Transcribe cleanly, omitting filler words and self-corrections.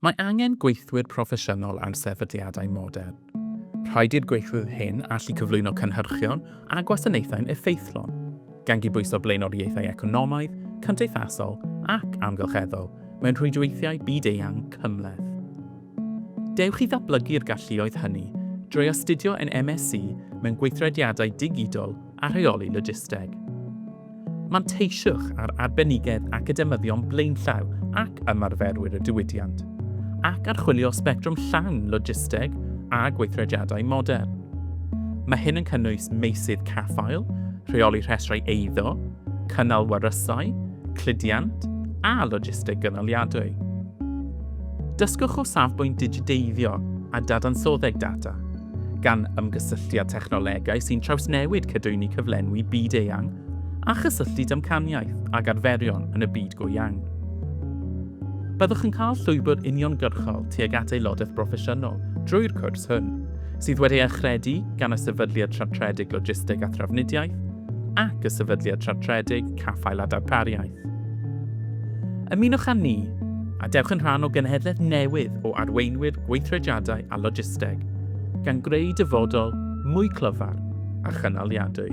Mae angen gweithwyr proffesiynol ar sefydliadau modern. Rhaid i'r gweithwyr hyn allu cyflwyno cynhyrchion a gwasanaethau'n effeithlon, gan gydbwyso blaenoriaethau economaidd, cymdeithasol ac amgylcheddol mewn rhwydweithiau byd-eang cymhleth. Dewch i ddatblygu'r galluoedd hynny drwy astudio ein MSc mewn Gweithrediadau Digidol a Rheoli Logisteg. Manteisiwch ar arbenigedd academyddion blaenllaw ac ymarferwyr y diwydiant, ac archwilio sbectrwm llawn logisteg a gweithrediadau modern. Mae hyn yn cynnwys meysydd caffael, rheoli rhestrau eiddo, cynnal warysau, cludiant a logisteg gynaliadwy. Dysgwch o safbwynt digideiddio a dadansoddeg data, gan ymgysylltu â technolegau sy'n trawsnewid cadwyni cyflenwi byd-eang a chysylltu damcaniaeth ag arferion yn y byd go iawn. Byddwch yn cael llwybr uniongyrchol tuag at aelodaeth broffesiynol drwy'r cwrs hwn, sydd wedi ei achredu gan y Sefydliad Siartredig Logisteg a Thrafnidiaeth ac y Sefydliad Siartredig Caffael a Darpariaeth. Ymunwch â ni a dewch yn rhan o genhedlaeth newydd o arweinwyr gweithrediadau a logisteg, gan greu dyfodol mwy clyfar a chynaliadwy.